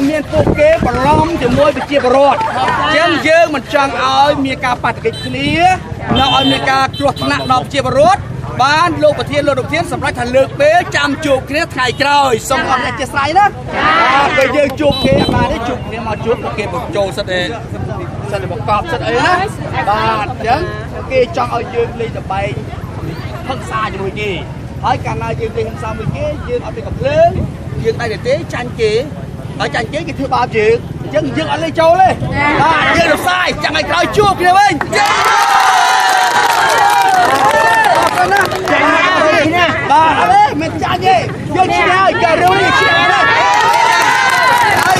មានពួកគេបន្លំជាមួយប្រជាពលរដ្ឋអញ្ចឹងយើងមិនចង់ឲ្យមានការប៉ះទង្គិចគ្នានៅឲ្យមានការគ្រោះថ្នាក់ដល់ប្រជាពលរដ្ឋបានលោកប្រធានលោកប្រធានសម្រាប់ថាលើកពេលចាំជួបគ្នាថ្ងៃក្រោយសូមអរគុណជាស្រ័យណាបាទពេលយើងជួបគេអត់បានទេជួបគ្នាមកជួបពួកគេបញ្ចូលសិតទេសិតតែបង្កប់សិតអីណាបាទអញ្ចឹងគេចង់ឲ្យយើងលេងតបែងហឹង្សាជាមួយគេហើយកាលណាយើងលេងហឹង្សាមួយគេយើងអត់មានកំភ្លើងយើងតែទេចាញ់គេហើយចាញ់គេគេធ្វើបាបយើងអញ្ចឹងយើងអត់លេងចូលទេបាទយើងរសាយចាំឲ្យក្រោយជួបគ្នាវិញចាអរគុណណាចាញ់ណាបាទអត់ទេមិនចាញ់ទេយើងឈ្នះហើយការរឿងនេះឈ្នះហើយហើយ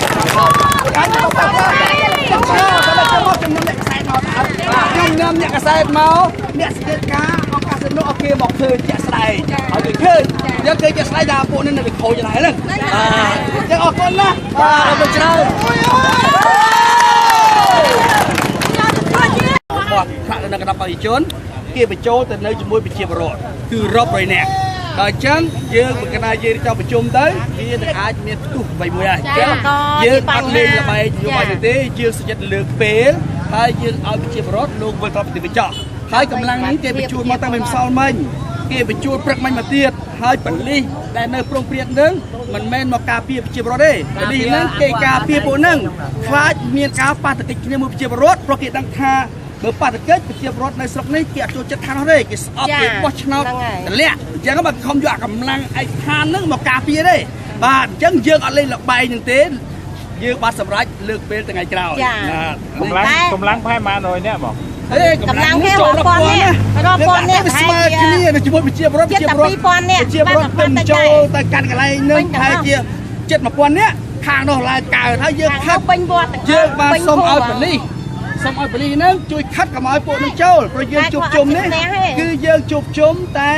កាញ់មកបាទឈ្នះតែមកចំណអ្នកកសែតមកខ្ញុំនាំអ្នកកសែតមកអ្នកសង្កេតការអង្គការសិទ្ធិមនុស្សឲ្យគេមកឃើញជាក់ស្ដែងឲ្យគេឃើញយើងឃើញជាក់ស្ដែងថាពួកនេះនៅតែខូចដែរហ្នឹងបាទអញ្ចឹងអរគុណណាស់បាទអរគុណច្រើនរបស់ថ្នាក់នៅគណៈប្រជាជនគេបញ្ចូលទៅនៅជាមួយប្រជាពលរដ្ឋគឺរាប់រយនាក់ដល់អញ្ចឹងយើងបើកណាយើងចង់ប្រជុំទៅវានឹងអាចមានផ្ទុះអ្វីមួយហើយអញ្ចឹងយើងអត់លេងល្បែងនយោបាយទេយើងសុចិត្តលើកពេលហើយយើងឲ្យប្រជាពលរដ្ឋលោកវិលត្រឡប់ទៅវិញចោះហើយកម្លាំងនេះគេបញ្ជូនមកតាំងពីម្សិលមិញគេបញ្ជូនព្រឹកមិញមកទៀតហើយប៉ូលីសដែលនៅព្រំព្រៀងនឹងមិនមែនមកការពារប្រជាពលរដ្ឋទេប៉ូលីសហ្នឹងគេការពារពួកហ្នឹងខ្លាចមានការប៉ះទង្គិចគ្នាមួយប្រជាពលរដ្ឋព្រោះគេដឹងថាបើប៉ះទង្គិចប្រជាពលរដ្ឋនៅស្រុកនេះគេអត់ចូលចិត្តខាងនោះទេគេស្អប់គេបោះឆ្នោតតម្លាក់អញ្ចឹងបើខំយកកម្លាំងឯកឋានហ្នឹងមកការពារទេបាទអញ្ចឹងយើងអត់លេងល្បែងហ្នឹងទេយើងបាទសម្រាប់លើកពេលថ្ងៃក្រោយកម្លាំងប្រហែលប៉ុន្មានរយនាក់បង កម្លាំងគេរាប់ពាន់នាក់រាប់ពាន់នាក់ ស្មើគ្នានៅជាមួយប្រជាពលរដ្ឋប្រជាពលរដ្ឋ 2000នាក់ ប្រជាពលរដ្ឋទៅចូលទៅកាន់កន្លែងហ្នឹងប្រហែលជាជិត1000នាក់ខាងនោះឡើងកើតហើយយើងខិត ពេញវត្ត យើងបានសុំឲ្យប៉ូលីសសុំឲ្យប៉ូលីសហ្នឹងជួយខិតកុំឲ្យពួកនឹងចូលព្រោះយើងជួបជុំនេះគឺយើងជួបជុំតែ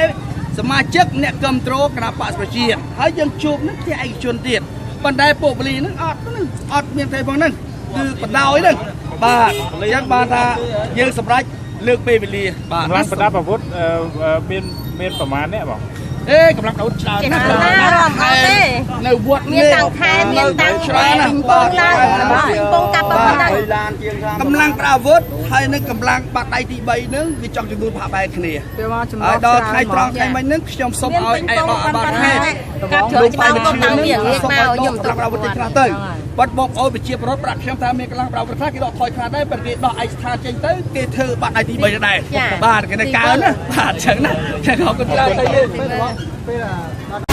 សមាជិកអ្នកគ្រប់គ្រងគណៈបក្សប្រជាហើយយើងជួបនឹងជាឯកជនទៀតប៉ុន្តែពួកប៉ូលីសហ្នឹងអត់ហ្នឹងអត់មានទេផងហ្នឹងគឺបណ្ដោយហ្នឹងបាទអញ្ចឹងបានថាយើងសម្រេចលើកពេលវេលាបាទ កម្លាំងប្រដាប់អាវុធមានប្រមាណអ្នកបង អេកម្លាំងប្រដាប់អាវុធច្រើនណាស់ រាប់អត់ទេ នៅវត្ត មានតាំងខែមានតាំងច្រើនណាស់បាទពងកាប់ប៉ុណ្ណឹង កម្លាំងប្រដាប់អាវុធហើយនឹងកម្លាំងបាត់ដៃទី3ហ្នឹងវាចង់ចំនួនផាកបែកគ្នាហើយដល់ថ្ងៃត្រង់ថ្ងៃមិញហ្នឹងខ្ញុំសូមឲ្យឯកឧត្តមបាទហេតុ កាប់ជ្រើច្បាប់កុំតាំងវាងាកមកខ្ញុំ កម្លាំងប្រដាប់អាវុធតិចខ្លះទៅបាត់បងប្អូនប្រជាពលរដ្ឋប្រាប់ខ្ញុំថាមានកម្លាំងប្រដាប់អាវុធខ្លះគេដកថយខ្លះដែរប៉ុន្តែគេដោះឯកស្ថានចេញទៅគេធ្វើបាត់ដៃទី3ដែរបាទគេនៅកើនណាបាទអញ្ចឹងណាអរគុណច្រើនទៅយើង ពេល